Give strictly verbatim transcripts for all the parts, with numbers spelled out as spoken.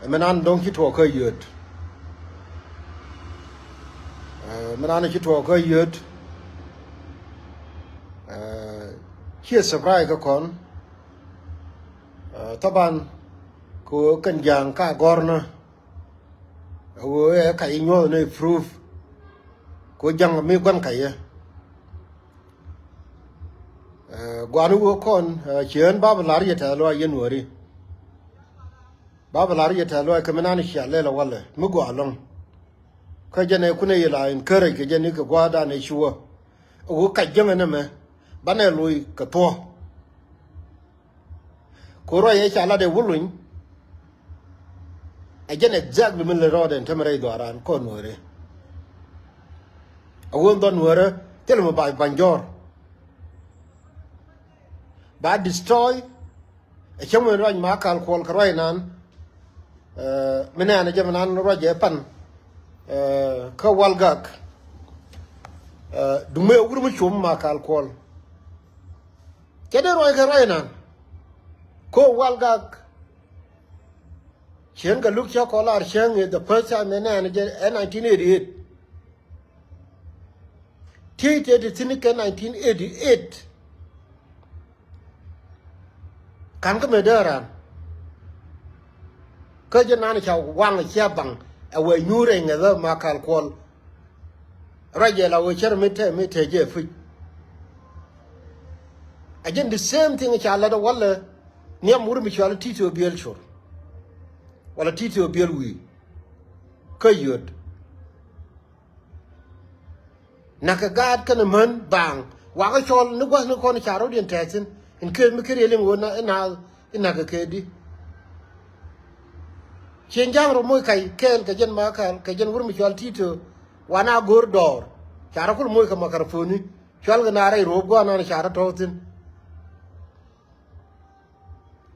Ɛ, mi nan dɔ̱ŋ ci tuɔɔk kä yööt. Ɛ, mi nan ci tuɔɔk kä yööt. Ɛ, ciɛ surprise kä kɔn. Ɛ, thaban kɛ ɣöö kɛn ja̱a̱ŋ ka gɔ̱rnä. Ɛ ɣöö ɛ ka i̱ nyuɔ̱th ni proof. Kɛ ɣöö ja̱ŋ mi gua̱n ka yɛ. Ɛ, gua̱n wä kɔn, ɛ, ciɛ ɣän ba bi la̱r yɛ tɛth luac yɛn wäri. Ba bi la̱r yɛ tɛth luac kɛ mi nan cia lɛl ɛ walɛ mi gɔaa ɛlɔ̱ŋ. Kä jɛn ɛ kunɛ yɛ la encourage kɛ jɛn i̱ kɛ gua̱a̱thdan ɛ cuɔ. Ɛ wä kac jäŋɛ nɛmɛ banɛ loc kɛ thuɔ̱k. Kɛ ruac ɛ ca lat ɛ wä luny. Ɛ jɛn exactly min lɛ rɔɔdɛ ɛn tämɛ rɛy dhuaaran kɔn nuɔ̱ɔ̱rɛ. Ɛ wä dhɔn nuɔ̱ɔ̱rɛ thilɛ mi ba ba̱ny jɔ̱ɔ̱r. Ba destroy. Ɛ cäŋ mi ruac ma kal kuɔl kɛ ruac nan. Ɛ, mi nɛɛn ɛ jɛ mi nan ruac ɛ pan. Ɛ, kä wal gak. Ɛ, duŋ mi ɛ wur mi cum ma kal kuɔl. Cɛ dee ruac kɛ ruac nan. Ko wal gak. Cieŋ kɛ luk cä kɔl ar cieŋ is the first time ɛ nɛɛn ɛ jɛ ɛ nineteen eighty-eight. Tiey tëë ti thi̱n kɛ nineteen eighty-eight. Ka̱n kä mëë dee ran. Kä jɛ nan ca waŋ cia baŋ ɛ wee nyuur ɛ ŋäthä ma kal kuɔl. Ruac jɛ la wee cär mi tɛɛ mi tɛɛ jɛ puc. Ɛ jɛn the same thing ca lät ɛ walɛ nhiam wur mi cual Tito Biel cor. Wala Tito Biel wi̱i̱. Kä yöt. Nakä gaat kɛnɛ män baaŋ wakä cɔl ni gua̱thni kɔn ca rɔ̱diɛn tɛthin in keth mi keri liŋ ɣöö na inath inakä kedi. Cien ja̱a̱ŋ rɔ moc kac kɛɛl kɛ jɛn ma kɛɛl kɛ jɛn wur mi cɔal Tito wan a go̱o̱r dɔɔr ca rɔ kul moc kɛ makaraponi cɔal kɛ na rɛy ruɔ̱ɔ̱p gua̱a̱r nan ca rɔ tɔ̱ɔ̱thin.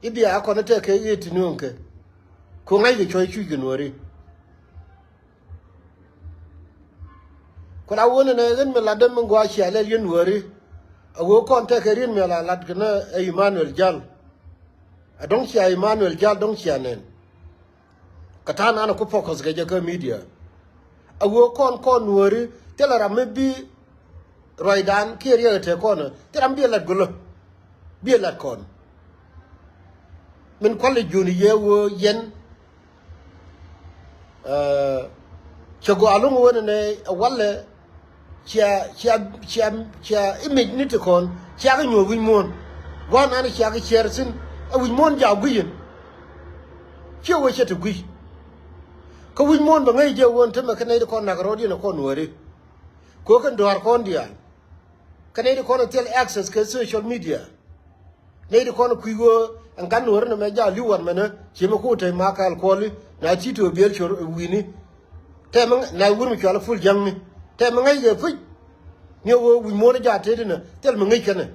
I̱ bia a kɔn i̱ tɛk kɛ i̱ ti nuɔ̱ŋ kɛ ku ŋa̱ckɛ cuɔ̱c cuc kɛ nuɔ̱ɔ̱ri. Ku la wun ɛnɛ ɣän mi latdä mi gɔaa cia lɛl yɛn wäri. A ɣöö kɔn tɛkɛ ri̱n mi la lat kɛ ni ɛ Emmanuel Jal. A dɔ̱ŋ cia Emmanuel Jal dɔ̱ŋ cia nɛn. Kɛ ta̱a̱ nan a ku focus kɛ jɛ kä media. A ɣöö kɔn kɔn wäri thilɛ ram mi bi ruacdan kiɛ riɛk ɛ te kɔn thilɛ ram bi ɛ lat gölä. Bi ɛ lat kɔn. Min kualɛ juni yɛ ɣöö yɛn. Cɛ gɔaa lo̱ŋ wen ɛnɛ ɛ walɛ cia cia cia cia image ni ti kɔn cia kɛ nyuɔ̱th wi̱c muɔ̱ɔ̱n. Gua̱n an cia kɛ ciɛɛr thi̱n ɛ wi̱c muɔ̱ɔ̱n jaak gui̱c yɛn. Ciɛ wee cɛ ti gui̱c. Kä wi̱c muɔ̱ɔ̱n bɛ ŋäc jɛ wen te mɛ kä nɛy ti kɔn nak rɔɔdiɛn ɛ kɔn wäri. Kɛ ɣöö kɛn dɔ̱a̱r kɔn diaal. Kä nɛy ti kɔn ɛ thil access kɛ social media. Nɛy ti kɔn kui̱ ɣöö ɛn gat nuɔ̱ɔ̱ri nɛmɛ jaak li̱w wan mɛnä ci mi ku te ma kɛɛl kuɔli na Tito Biel cor wi̱i̱ni. Tɛmɛ na wur mi cual ɛ Pul Ja̱ŋni tɛmɛ ŋäc kɛ puc. Ni ɣöö wi̱c muɔ̱ɔ̱n jaak tëëdinä thil mi ŋäc kɛnɛ.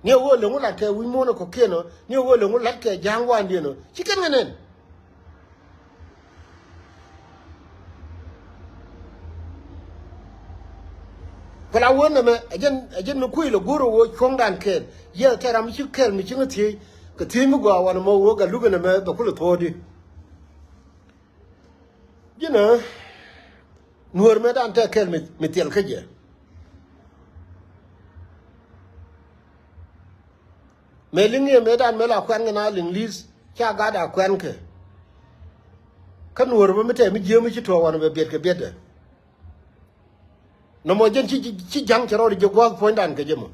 Ni ɣöö leŋ wä lat kɛ wi̱c muɔ̱ɔ̱n ɛ kɔ̱kiɛn ɔ ni ɣöö leŋ wä lat kɛ ja̱a̱ŋ waandiɛn ɔ ci kɛn kɛ nɛn. Ku la wä nɛmɛ ɛ jɛn ɛ jɛn mi kui̱ lɛ go̱o̱r ɛ ɣöö cuɔ̱ŋdan kɛɛl yɛ tɛ ram mi ci kɛɛl mi ci ŋä thiec kɛ thiec mi gɔaa wanɛ mɔ ɣöö gat luk ɛnɛmɛ bɛ kulɛ thuɔɔdi. Ji̱nä nuäär mëëdan tɛ kɛɛl mi mi thiɛl kä jɛ. Mëë liŋ yɛ mëëdan mëë la kuɛn kɛ na liŋ li̱th ca gat a kuɛn kɛ. Kä nuɔ̱ɔ̱r mɛ mi tɛɛ mi jiääm mi ci tuɔɔk wan bɛ biɛt kɛ biɛtdɛ. Nɔmɔ jɛn ci ci ja̱ŋ cɛ rɔɔd jiɛ gua̱a̱th puɔ̱nydan kɛ jɛ mɔ.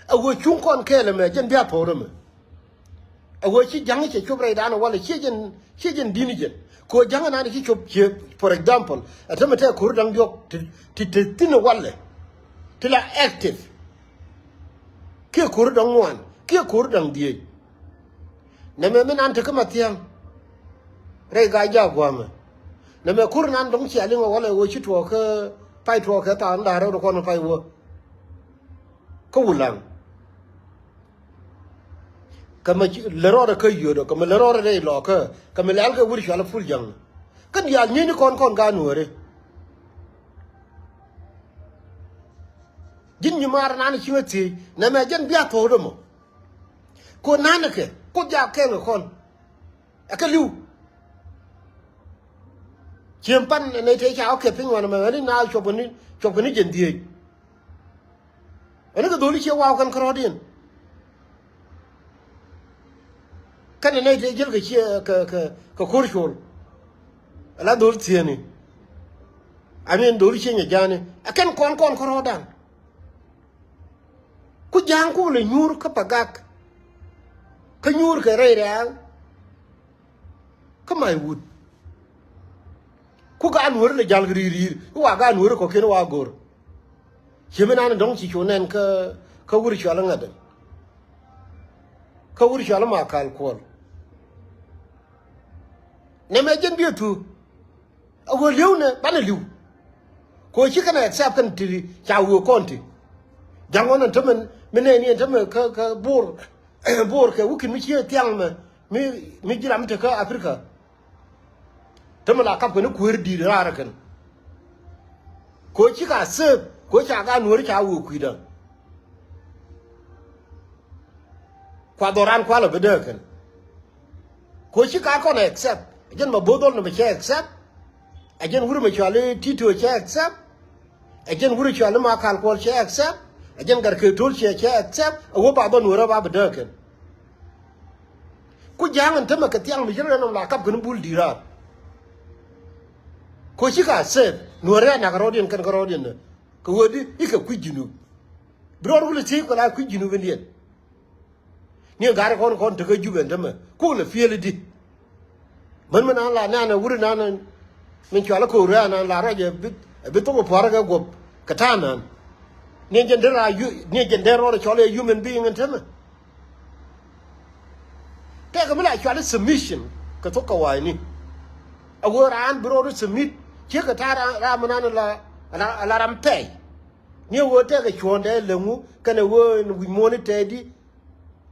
Ɛ ɣöö cuŋ kɔn kɛɛl ɛmɛ jɛn bia po̱o̱r ɛmɛ. Ɛ ɣöö ci ja̱ŋ cɛ cop rɛydan ɛ walɛ ciɛ jɛn ciɛ jɛn di̱n jɛn. Kɛ ɣöö ja̱ŋ ɛnan ci cop ciɛ, for example ɛ tämɛ tɛɛ ko̱r da̱ŋ diɔ̱k ti ti ti thi̱n ɛ walɛ. Ti la active. Kiɛ ko̱r da̱ŋ ŋuan kiɛ ko̱r da̱ŋ dhieec. Nɛmɛ mi nan te kä Mathia̱ŋ. Rɛy gac jaak gua̱a̱mɛ. Nɛmɛ ko̱r nan dɔ̱ŋ cia liŋ ɛ walɛ ɣöö ci tuɔɔk kä pay tuɔɔk kɛ tha̱a̱ŋ da̱a̱ rɛw dɔ kɔn pay wä. Kä Wulaŋ. Kä mɛ lɛ rɔɔdɛ kä yio̱dɔ kä mɛ lɛ rɔɔdɛ rɛy lɔɔkä kä mɛ lɛl kɛ wur cual ɛ Pul Ja̱ŋ. Kä diaal nyieeni kɔn kɔn gaat nuɔ̱ɔ̱ri. Ji̱n nyimaar nan ci ŋä thiec nɛmɛ jɛn bia thuɔ̱ɔ̱dɛ mɔ. Ko nanɛ kɛ ko jaak kɛɛl kɛ kɔn. Ɛ kɛ li̱w. Ciem pan nɛy tëë ca ɣä kɛ piny wanɛ mɛ ɣän i̱ na cuɔp kɛ ni, cuɔp kɛ ni jiɛn dhieec. Ɣän i̱ kɛ dho̱li cie waw kɛn kärɔ̱diɛn. Kɛn nɛy tëë jiäl kɛ cie kɛ, kɛ, kɛ ko̱r col. Ala dho̱l thieni. I mean dho̱li cie nyɛ ja̱a̱ni. Ɛ kɛn kɔn kɔn kärɔ̱dan. Ku ja̱a̱ŋ kuk lɛ nyuur kä Pagak. Kä nyuur kɛ rɛy rɛ̈ɛ̈l. Kä mac wut. Ku gaat nuɔ̱ɔ̱ri lɛ ja̱l kɛ ri̱i̱r ri̱i̱r i̱ wa gaat nuɔ̱ɔ̱ri kɔ̱kiɛn wa go̱r. Ciemi nan dɔ̱ŋ ci cu nɛn kä, kä wur cɔal iŋädɛ. Kä wur cɔal i̱ Makal Kuɔl. Nɛmɛ jɛn biɛ thu. A ɣöö li̱w nɛ banɛ li̱w. Kɛ ɣöö ci kɛn accept kɛn ti ca ɣöö kɔn ti. Ja̱ŋ ɣɔn ɛn tämɛ mi nɛɛni ɛn tämɛ kä, kä Bor, Bor kɛ wi̱ki̱n mi ci thiaŋ mɛ mi, mi ji̱ ram mi te kä Africa. Tämɛ la kap kɛn i̱ kueer di̱i̱t raar ɛ kɛn. Kɛ ɣöö ci ka accept kɛ ɣöö ca gaat nuɔ̱ɔ̱ri ca ɣöö kui̱dä. Kua dhɔran kualɛ bi dee kɛn. Kɛ ɣöö ci ka̱r kɔn accept. Ɛ jɛn ma bo̱o̱th dhɔl ni mɛ cɛ accept. Ɛ jɛn wur mɛ cɔal i̱ Tito cɛ accept. Ɛ jɛn wur cɔal i̱ Makal Kuɔl cɛ accept. Ɛ jɛn Gat Kek To̱l cɛ, cɛ accept. Ɛ ɣöö ba dhɔl nuɔ̱ɔ̱rä ba bi dee kɛn. Ku ja̱a̱ŋ ɛn tämɛ kɛ thiaŋ mi ci rɛn nɔm la kap kɛn bul di̱i̱t raar. Kɛ ɣöö ci ka accept nuɔ̱ɔ̱rä a nak rɔɔdiɛn kɛn kɛ rɔɔdiɛn nɛ. Kɛ ɣöö di i̱ kɛ kui̱ Junub. Bi rɔɔd wulɛ thiec kɛ la kui̱ Junub indiɛn. Ni ɛ gat kɔn kɔn tekä Jubɛ ɛn tämɛ kuk lɛ piël i̱di. Män mi nan la nan ɛ wuri nan ɛ min cɔal ɛ ko̱o̱r ɛ nan la rɔc ɛ bi, ɛ bi thok ɛ pua̱rä kɛ guɔ̱p kɛ ta̱a̱ nan. Ni ɛ jɛn derɛ a yu, ni ɛ jɛn derɛ rɔɔd ɛ cɔl ɛ human being ɛn tämɛ. Tɛkɛ mi la cɔal ɛ submission kɛ thok kɛ wa̱a̱cni. A ɣöö raan bi rɔɔd ɛ submit ciek kɛ ta̱a̱ raan, raan mi nan ɛ la, ɛ la, ɛ la ram pɛy. Ni ɛ ɣöö tɛkɛ cuɔ̱ɔ̱ŋdɛ läŋu kɛnɛ ɣöö ɛn wi̱c muɔ̱ɔ̱n i̱ tɛɛdi.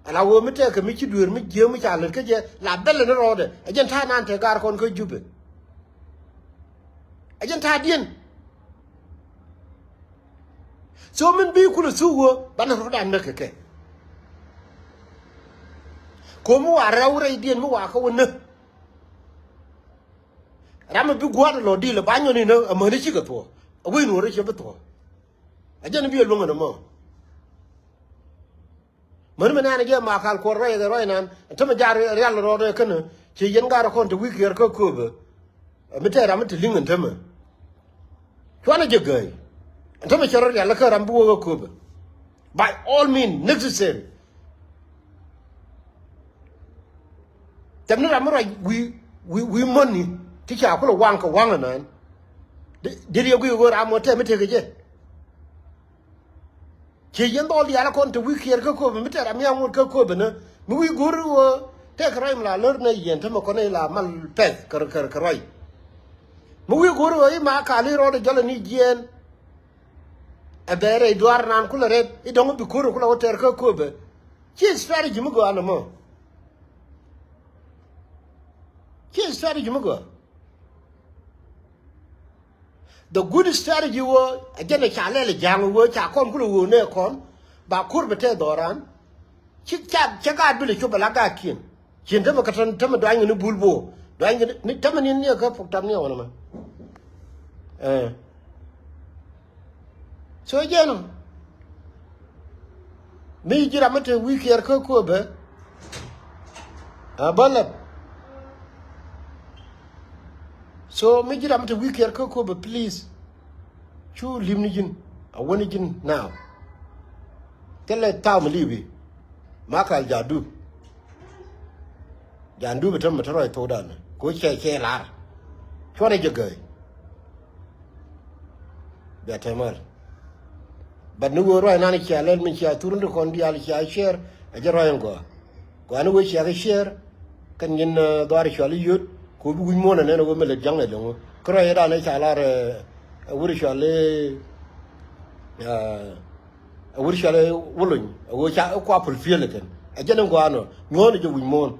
Ala ɣöö mi tɛkɛ mi ci dueer mi jiääk mi ca lät kä jɛ la bɛlɛ ni rɔɔdɛ. Ɛ jɛn ta̱a̱ nan te gaar kɔn kä Jubɛ. Ɛ jɛn ta̱a̱diɛn. So min bi kulɛ thuk ɣöö banɛ rɔ̱dan näk kɛ kɛ. Ko̱mi wa rɛw rɛydiɛn mi wa kä wä näk. Ram mi bi gua̱a̱r lɔ di̱i̱l ɛ ba nyɔn inä amäni cikɛ thuɔ̱ɔ̱. Ɛ wec nuɔ̱ɔ̱ri cɛ bi thuɔ̱ɔ̱. Ɛ jɛn bi ɛ luäŋ ɛn ɛmɔ. Mäni mi nɛɛn ɛ jɛ Makal Kuɔl ruac kɛ ruac nan tämɛ ja̱ rial rɔɔdɛ känä. Ci yɛn gaat kɔn te wi̱i̱ kiɛɛr kä Köpɛ. Ɛ mi tɛɛr ram mi te li̱ŋ ɛn tämɛ. Cuanɛ jɛ gääy ɛn tämɛ cɛ rɔ rial kä ram bi wä kä Köpɛ. By all means necessary. Tɛm ni ram mi ruac wi̱i̱, wi̱i̱, wi̱i̱ mäni ti ca kulɛ waŋ kɛ waŋ ɛnan. Dee, dee riɛk guic ɣöö ram mɔ tɛm mi tekɛ jɛ. Ciɛ yɛn dhɔl diaal kɔn te wi̱i̱ kiɛɛr kä Köpɛ mi tɛr amiaŋ ŋot kä Köpɛ nä mi wi̱i̱ go̱o̱r ɣöö tɛk ruac mi la lär nɛ yɛn tämɛ kɔn i̱ la mal pɛth kɛ, kɛ, kɛ ruac. Mi wi̱i̱ go̱o̱r ɣöö i̱ ma kali rɔɔdɛ jɔlɛ ni jiɛɛn. Ɛ bɛ rɛy duaar naan kulɛ rɛt i̱ dɔ̱ŋ bi ko̱r kulɛ wä tɛr kä Köpɛ. Ci strategy mi gɔaa nɔmɔ. Ci strategy mi gɔaa. The good strategy wä a jɛn a ca lɛl a ja̱a̱ŋ wä ca kɔn kulɛ wä nɛ kɔn ba kur bɛ tɛ dhɔran. Ci ca, ca gaat bilɛ cop a la gaat kiɛn. Cin tämɛ kä tän tämɛ duany kɛ ni bul bo duany kɛ ni tämɛ ni ni kä puk tam ni a wä nɛ mɛ. Ɛɛ. So jɛn ɔ mi ji̱ ram mi te wi̱i̱ kiɛɛr kä Köpɛ. A bä lɛp. So mi ji̱ ram mi te wi̱i̱ kiɛɛr kä Köpɛ, please. Cu li̱m ni ji̱n a wä ni ji̱n now. Thilɛ thaw mi li̱i̱ wi̱i̱ Makal ja̱ dup. Ja̱ dup ɛ tämɛ te ruac thokdan kɛ cɛ cɛ lar. Cuɔnɛ jɛ gäi. Bia tɛmɛl. But ni wee ruac nan cia lɛl min cia thur ni kɔn diaal cia share a jɛ ruac in gɔaa. Gɔaa ni wee cia kɛ share. Kɛn nyin dhuaar cual i̱ yöt kɛ wee bi wi̱c muɔ̱ɔ̱n anɛn a wee mi lät ja̱ŋ ɛ lo̱ŋ kä ruac ɛ dan ɛ ca lar. Ɛ wur cual i̱ ɛ wur cual i̱ wulony a wee ca i̱ kua pul piël ɛ kɛn ɛ jɛn in gɔaa nɔ nyuɔ̱ɔ̱n ɛ jɛ wi̱c muɔ̱ɔ̱n.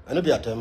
Ɛn i̱ bia tɛmɛl.